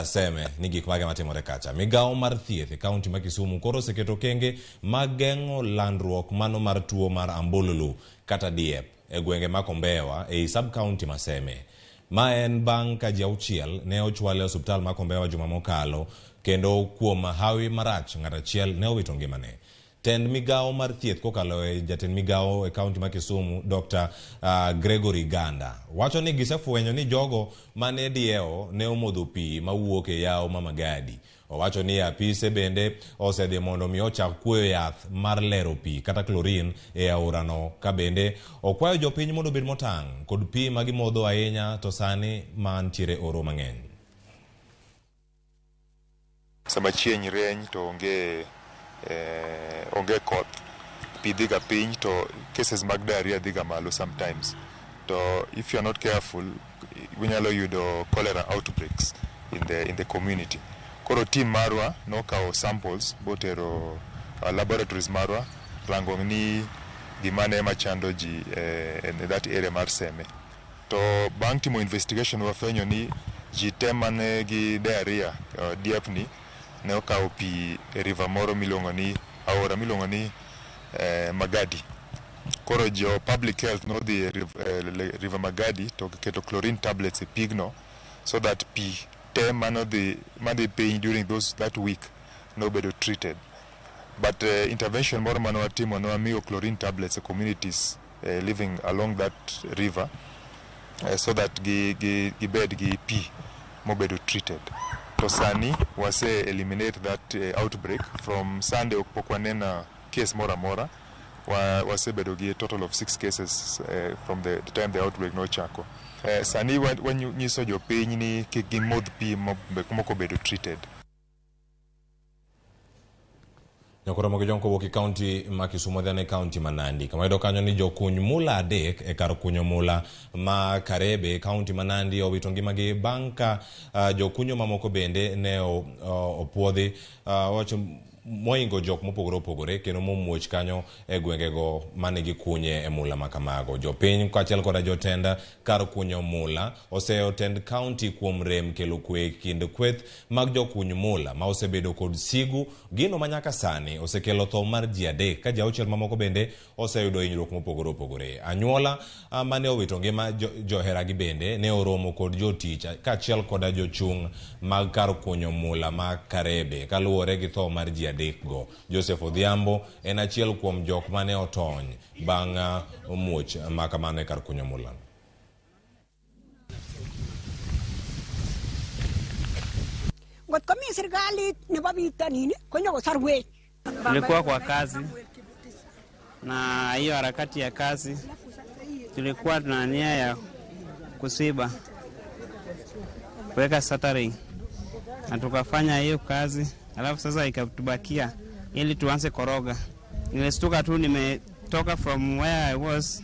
Speaker 1: Seme ni gik mage matimore kacha. Migawo mar thieth e kaunti ma Kisumu koro oseketo okenge mag geng'o landruok mano mar tuo mar ambululu kata diep e gwenge ma Kombewa ei sub kaunti ma Seme. Ma en bang' ka ji 6 ne ochwal e osiptal ma Kombewa juma mokalo kendo kuom hawi marach ng'at achiel ne owito ngimane. Tend migawo mar thieth kokalo e jatend migawo e kaunti ma Kisumu Dr. Gregory Ganda wacho ni gisefwenyo ni jogo mane diewo ne omodho pi mawuok e yawo ma Magadi. Owacho ni apise bende osedhi mondo mi ochak kuoyo yath mar lero pi kata chlorine e aorano, ka bende okwayo jopiny mondo obed motang' kod pi ma gimodho ahinya to sani mantiere oro mang'eny.
Speaker 9: Sama chieng' rieny to onge onge koth, pi dhiga piny to cases mag diarrhea dhiga malo sometimes. To if you are not careful, winyalo yudo cholera outbreaks in the community. Koro team marwa nokawo samples botero laboratories marwa rango ni gima ne machando ji in that area mar Seme. To bang' timo investigation wafwenyo ni ji te mane gi diarrhea diepni ne okawo pi e river moro miluongo ni aora miluongo ni Magadi. Koro jo public health nodhi e river Magadi to giketo chlorine tablets e pigno so that pi te manodhi madhi piny during those that week nobedo treated. But intervention moro mane watimo, ne wamiyo chlorine tablets e communities living along that river so that gibed gi pi mobedo treated. To sani wase eliminate that outbreak. From Sunday ok pok waneno case moro amora. Wasebedo gi a total of 6 cases from the time the outbreak nochako. Sani wanyiso jopiny ni kik gimodh pi mok obedo treated.
Speaker 1: Nyakoro mogi jonko wuok e kaunti ma Kisumu dhi e kaunti ma Nandi. Kama yudo kanyo ni jokuny mula 3 e kar kunyo mula ma Karebe e kaunti ma Nandi owito ngimagi bang' ka jokunyo mamoko bende ne opuodhi wacho moingo jok mopogore opogore kendo momuoch kanyo e gwengego mane gikunye e mula ma kamago. Jopiny kaachiel koda jotend kar kunyo mula oseyo tend kaunti kuom rem kelo kwe kind kweth mag jokuny mula ma osebedo kod sigu, gino ma nyaka sani osekelo tho mar ji 3 ka ji 6 mamoko bende oseyudo hinyruok mopogore opogore. Anyuola mane owito ngima joheragi bende ne oromo kod jotich kaachiel koda jochung' mag kar kunyo mula ma Karebe kaluwore gi tho mar ji 3 go. Joseph Odhiambo en achiel kuom jok mane otony bang' muoch ma kamano e kar kunyo mula.
Speaker 10: Ngot komi serikalit nebo bitonin konyokosarwech.
Speaker 11: Tulikuwa kwa kazi na hiyo harakati ya kazi tulikuwa tuna nia ya kusiba kuweka shuttering na tukafanya hiyo kazi, alafu sasa ikatubakia ili tuanze koroga. Nilistuka tu nimetoka from where I was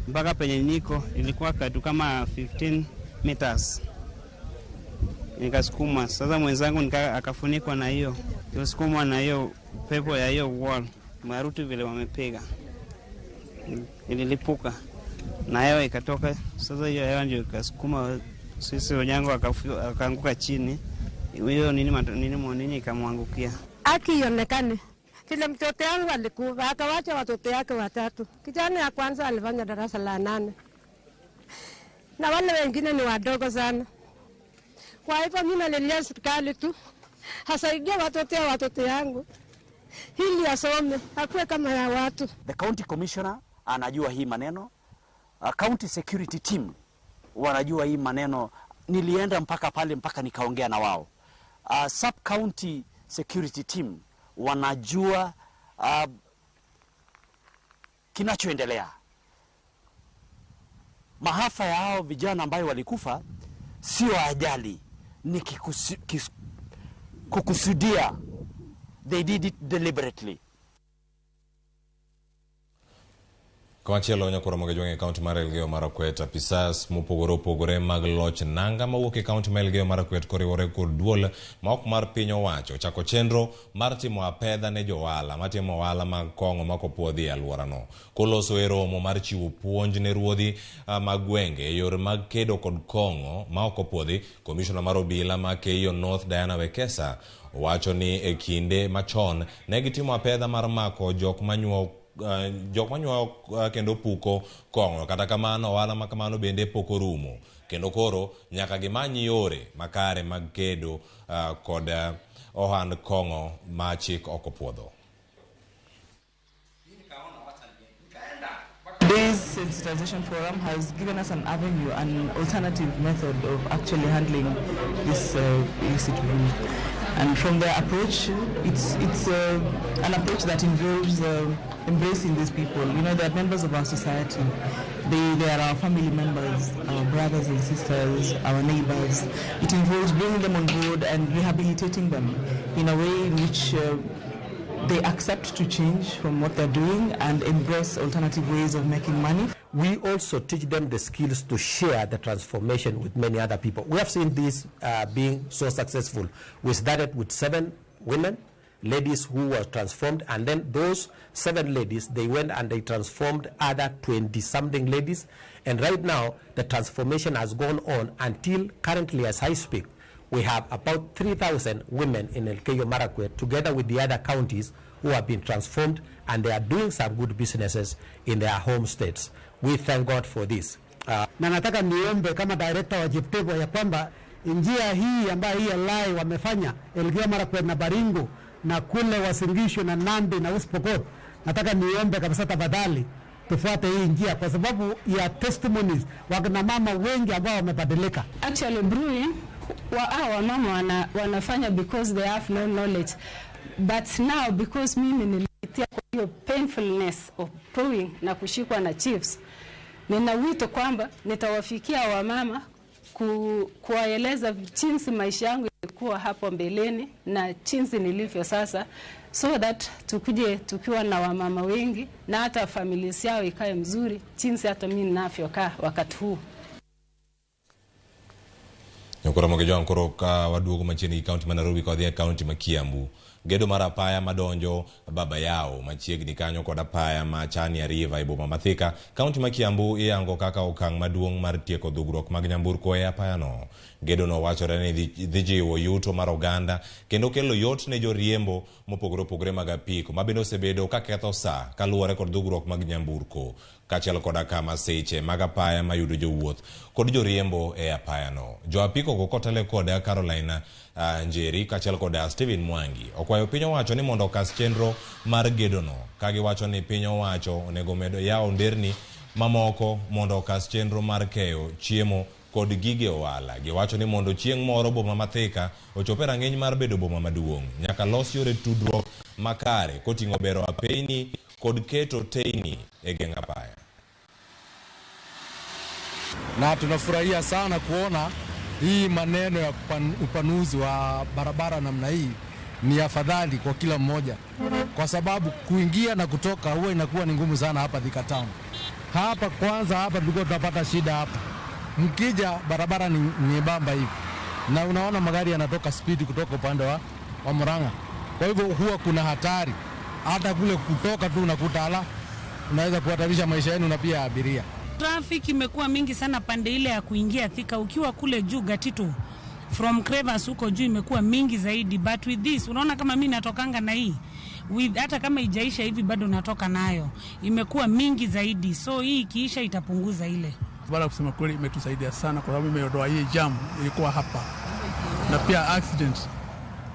Speaker 11: mpaka penye niko, ilikuwa kitu kama 15 meters. Nikasukuma. Sasa mwenzangu akafunikwa na hiyo, tulisukumwa na hiyo pepo ya hiyo wall. Maruti vile wamepiga ililipuka na hewa ikatoka. Sasa hiyo hewa ndio ikasukuma sisi wenyangu akaanguka chini. Hiyo nini ikamwangukia.
Speaker 12: Haki ionekane. Vile mtoto yangu alikufa akawacha watoto yake 3. Kijana ya kwanza alifanya darasa la 8. Na wale wengine ni wadogo sana. Kwa hivyo mimi nalilia serikali tu asaidie watoto yangu ili asome akuwe kama ya watu.
Speaker 13: The county commissioner anajua hii maneno, county security team wanajua hii maneno. Nilienda mpaka pale mpaka nikaongea na wao. Sub county security team wanajua kinachoendelea. Maafa ya hao vijana ambayo walikufa sio ajali, ni kukusudia. They did it deliberately.
Speaker 1: Komachielo nyakoro mag jwang' e kaunti mar Elgeyo Marakwet, apisas mopogore opogore mag loch nanga mawuok e kaunti mar Elgeyo Marakwet koriwore kod duol ma ok mar piny owacho chako chenro mar timo apedha ne johala matimo ohala mag kong'o ma ok opuodhi e alworano. Koloso e romo mar chiwo puonj ne ruodhi mag gwenge e yore mag kedo kod kong'o ma ok opuodhi, komishona mar obila ma Keiyo North Diana Wekesa owacho ni e kinde machon ne gitimo apedha mar mako jok manyuo kendo puko kong'o. Kata kamano ohala ma kamano bende pok orumo kendo koro nyaka gimany yore makare mag kedo kod ohand kong'o ma chik ok opuodho.
Speaker 14: sensitization forum has given us an avenue, an alternative method of actually handling this illicit brew. And from their approach, it's an approach that involves embracing these people. You know, they are members of our society. They are our family members, our brothers and sisters, our neighbors. It involves bringing them on board and rehabilitating them in a way in which they accept to change from what they're doing and embrace alternative ways of making money.
Speaker 15: We also teach them the skills to share the transformation with many other people. We have seen this being so successful. We started with 7 women, ladies who were transformed, and then those 7 ladies, they went and they transformed other 20-something ladies. And right now, the transformation has gone on until currently, as I speak, we have about 3,000 women in Elgeyo Marakwet, together with the other counties who have been transformed, and they are doing some good businesses in their home states. We thank God for this.
Speaker 16: Na nataka niombe kama director wa Jiptebo ya kwamba njia hii ambayo hii alai wamefanya Elgeyo Marakwet na Baringo na kule Uasin Gishu na Nandi na West Pokot, nataka niombe kabisa tafadhali tufuate hii njia kwa sababu ya testimonies wakina mama wengi ambao wamebadilika.
Speaker 17: Actually brewing wa mama wanafanya because they have no knowledge, but now because mimi nilipitia kwa hiyo painfulness of brewing na kushikwa na chiefs, nina wito kwamba nitawafikia wamama kuwaeleza jinsi maisha yangu ilikuwa hapo mbeleni na jinsi nilivyo sasa, so that tukuje tukiwa na wamama wengi na hata familia yao ikae mzuri jinsi hata mimi ninavyokaa wakati huu.
Speaker 1: Nyokoro mogejo koro ka waduogo machiegni gi kaunti ma Nairobi ka wadhi e kaunti ma Kiambu. Gedo mar apaya madonjo Baba Yao machiegni kanyo kod apaya ma Chania River e boma ma Thika. Kaunti ma Kiambu iyango kaka okang' maduong' mar tieko dhugruok mag nyamburko e apayano. Gedo no wachore ni dhi jiwo yuto mar oganda kendo kelo yot ne joriembo mopogore opogore mag apiko ma bende osebedo ka ketho saa kaluwore kod dhugruok mag nyamburko kaachiel koda ka masiche mag apaya mayudo jowuoth kod joriembo e apayano. Jo apiko go kotele kod Caroline Njeri kaachiel kod Steven Mwangi okwayo piny owacho ni mondo okas chenro mar gedono ka giwacho ni piny owacho onego med yawo nderni mamoko mondo okas chenro mar keyo chiemo kod gige ohala. Giwacho ni mondo chieng' moro boma ma Thika ochop e rang'iny mar bedo boma maduong', nyaka los yore tudruok makare koting'o bero apeyni kod keto teyni e geng' apaya.
Speaker 18: Na tunafurahia sana kuona hii maneno ya upanuzi wa barabara namna hii ni afadhali kwa kila mmoja, kwa sababu kuingia na kutoka huwa inakuwa ni ngumu sana hapa Thika Town. Hapa kwanza hapa tulikuwa tunapata shida hapa. Mkija barabara ni nyembamba hivi na unaona magari yanatoka speed kutoka upande wa Murang'a. Kwa hivyo huwa kuna hatari hata kule kutoka tu unakuta ala unaweza kuhatarisha maisha yenu na pia abiria.
Speaker 20: Traffic imekuwa mingi sana pande ile ya kuingia Thika, ukiwa kule juu Gatitu from Crevas huko juu imekuwa mingi zaidi, but with this unaona kama mimi natokanga na hii with, hata kama ijaisha hivi bado natoka nayo, imekuwa mingi zaidi, so hii ikiisha itapunguza ile.
Speaker 19: Bado kusema kweli imetusaidia sana kwa sababu imeondoa hii jam ilikuwa hapa na pia accident.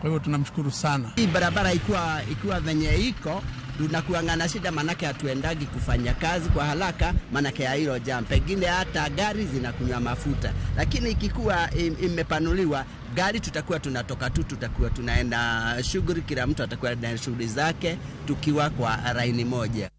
Speaker 19: Kwa hivyo tunamshukuru sana.
Speaker 22: Hii barabara ikiwa venye iko tunakuanga na shida, manake hatuendagi kufanya kazi kwa haraka manake ya hilo jam, pengine hata gari zinakunywa mafuta, lakini ikikuwa imepanuliwa gari tutakuwa tunatoka tu, tutakuwa tunaenda shughuli, kila mtu atakuwa na shughuli zake tukiwa kwa laini moja.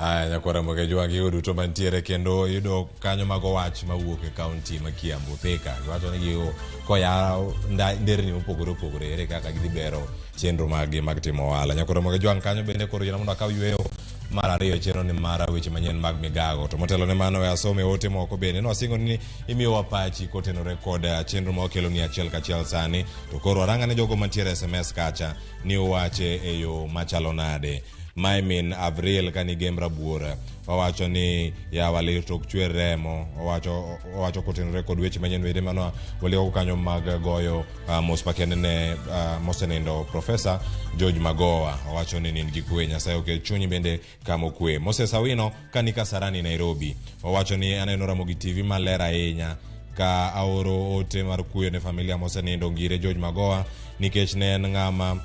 Speaker 1: Aya, nyakwara Mogejo gi duto mantiere kendo yudo kanyo mago wach mawuok e kaunti ma Kiambu Thika. Giwacho ni gigo koyaw nderni mopogore opogore ere kaka gidhi bero chenro maggi mag timo ohala. Nyakwara Mogejo kanyo bende koro yiena mondo akaw yweyo mar ariyo chenro ni mar weche manyien mag migago. To motelo ne mano we asome ote moko bende. Nowasingo ni imiyowa pachi kotenore kod chenro ma wakelo ni achiel kachiel sani. To koro aranga ne jogo mantiere SMS kacha ni owache e yo machalo nade. Mae min Avril kani Gembra Buora wawacho ni yawa ler tok chwer remo. Owacho kotenore kod weche manyien wede mano walioko kanyo mag goyo mos makende ne mosenindo Profesa George Magoha. Owacho ni nind gi kwe, Nyasaye okel chunyi bende kama okwe. Moses Awino kani Kasarani Nairobi owacho ni aneno Ramogi TV maler ahinya ka aoro ote mar kuyo ne familia mosenindo Ngire George Magoha nikech ne en ng'ama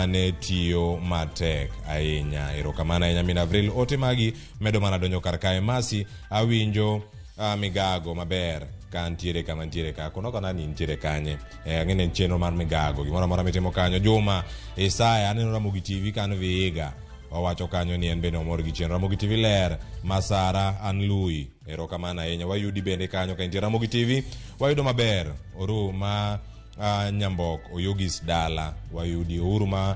Speaker 1: ne tiyo matek ahinya. Erokamano ahinya min Avril. Ote magi medo mana donjo kar kae. Masi awinjo migago maber ka ntiere kama ntiere ka kono kona ni ntiere kanye. Ang'e ni en chenro mar migago gimoro amora mitimo kanyo. Juma Isaya aneno Ramogi TV kan Vihiga owacho kanyo ni en bende omor gi chenro Ramogi TV ler. Masara an Lui, erokamano ahinya. Wayudi bende kanyo ka intie Ramogi TV wayudo maber. Oru ma Nyambok Oyugis dala wayudi. Ouru ma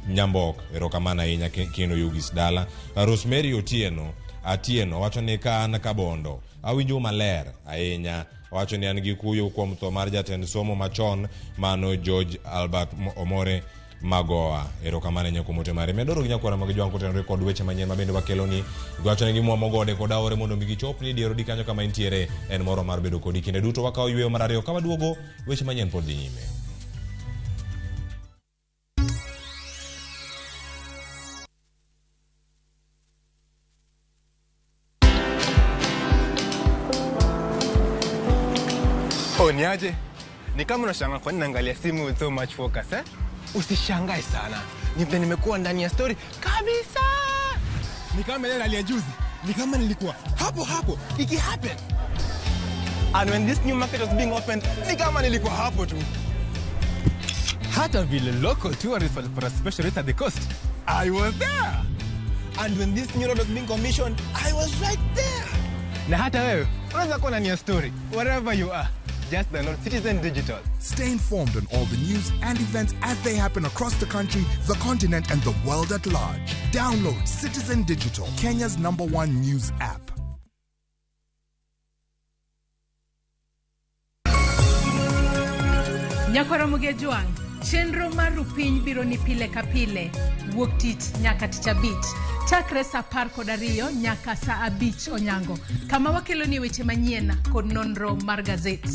Speaker 1: Nyambok, erokamano ahinya kendo Oyugis dala. Rosemary Otieno Atieno wacho ni ka an Kabondo awinjo maler ahinya. Wacho ni an gi kuyo kuom tho mar jatend somo machon mano George Albert Omore Magoha. Erokamano ahinya kuom ote mare. Medoro gi nyakwara mag jwang' kotenore kod weche manyien ma bende wakeloni. Giwacho ni gimwomo gode kod aore mondo mi gichop ni dier odi kanyo kama intiere. En moro mar bedo kodi kinde duto. Wakawo yweyo mar ariyo ka waduogo weche manyien pod dhi nyime.
Speaker 2: Oh, niaje? Ni kama unashangaa kwa nini naangalia simu with so much focus, eh? Usishangae sana. Ni vile nimekuwa ndani ya story kabisa. Ni kama ile ya juzi. Ni kama nilikuwa hapo hapo iki happen. And when this new market was being opened, ni kama nilikuwa hapo tu. Hata vile local tourists walipata special rate at the coast, I was there. And when this new road was being commissioned, I was right there. Na hata wewe unaweza kuwa ndani ya story wherever you are. Just download Citizen Digital.
Speaker 4: Stay informed on all the news and events as they happen across the country, the continent, and the world at large. Download Citizen Digital, Kenya's #1 news app.
Speaker 6: Nyakwara Jwang', chenro mar Rupiny biro ni pile ka pile, wuok tich nyaka tich abich, chakre saa 12 nyaka saa 5 onyango, kama wakeloni weche manyien kod nonro mar gazet.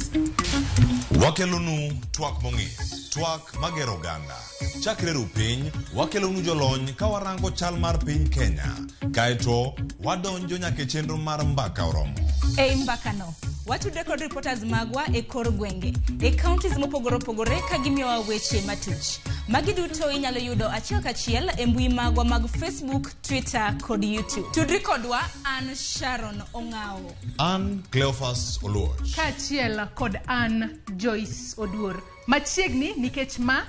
Speaker 1: Wakelonu twak mong'ith, twak magero oganda. Chakre Rupiny, wakelonu jolony ka warango chal mar piny Kenya. Kaeto, wadonjo nyaka e chenro mar mbaka oromo.
Speaker 7: Ei mbakano, watudre kod reporters magwa e kor gwenge, e counties mopogore opogore ka gimiyowa weche matuch. Magi duto inyalo yudo achiel kachiel e mbui magwa mag Facebook, Twitter kod YouTube. Tudri kodwa an Sharon Ong'awo.
Speaker 1: An Cleophas Oluoch.
Speaker 6: Kaachiel kod an Joyce Oduor. Machiegni nikech ma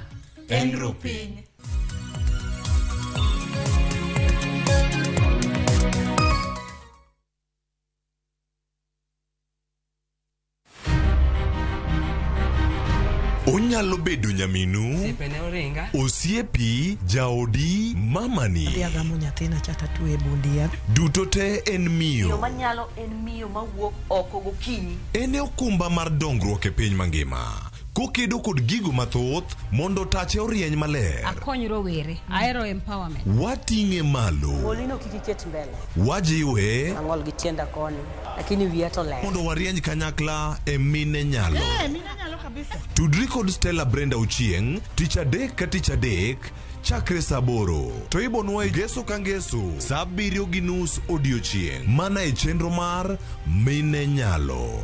Speaker 1: en Rupiny. Onyalo bedo nyaminu, osiepi, jaodi, mamani.
Speaker 21: Adhi agamo nyathina cha tatwe e bundia.
Speaker 1: Duto te en miyo.
Speaker 23: Miyo manyalo en miyo mawuok oko gokinyi.
Speaker 1: En e okumba mar dongruok e piny mangima. Kokedo kod gigo mathoth mondo tache orieny maler.
Speaker 24: Akony rowere, ahero empowerment.
Speaker 1: Wating'e malo.
Speaker 25: Molino kik iket mbele.
Speaker 1: Wajiwe.
Speaker 25: Ang'ol gi tienda koni, lakini wiya to ler.
Speaker 1: Mondo warieny kanyakla e mine nyalo.
Speaker 25: Mine nyalo kabisa.
Speaker 1: Tudri kod Stella Brenda Ochieng' tich adek ka tich adek chakre saa 8 to ibonwa e ngeso ka ngeso saa 7:30 odiochieng' mana e chenro mar Mine Nyalo.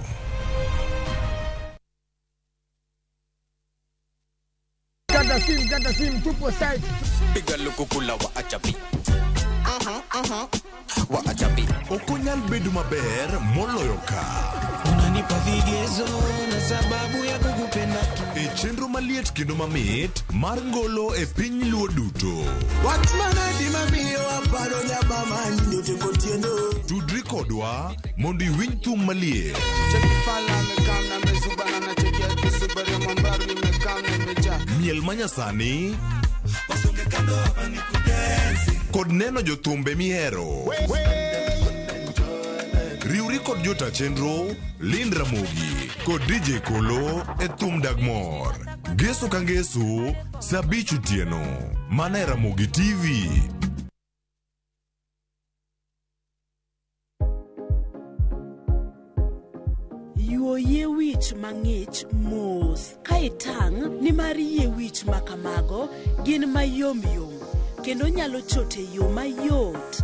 Speaker 29: Kata sim, tupo site.
Speaker 30: Piga lukukula wa achapi. Wa achapi.
Speaker 1: Ok onyal bedo maber moloyo ka.
Speaker 3: Unanipa vigezo na sababu ya kukupenda.
Speaker 1: E chenro maliet kendo mamit mar ngolo e piny Luo duto.
Speaker 3: Wach manadi mamiyo aparo nyabama nyote kotieno.
Speaker 1: Tudri kodwa mondo iwinj thum maliet. Miel manyasani kod neno jothumbe mihero. Riwri kod jota chenro Lind Ramogi kod DJ Kolo e thum dag mor. Ngeso ka ngeso saa 5 otieno mana e Ramogi TV.
Speaker 31: Yuo yie wich mang'ich mos ka itang' nimar yie wich makamago gin mayomyom kendo nyalo chot e yo mayot.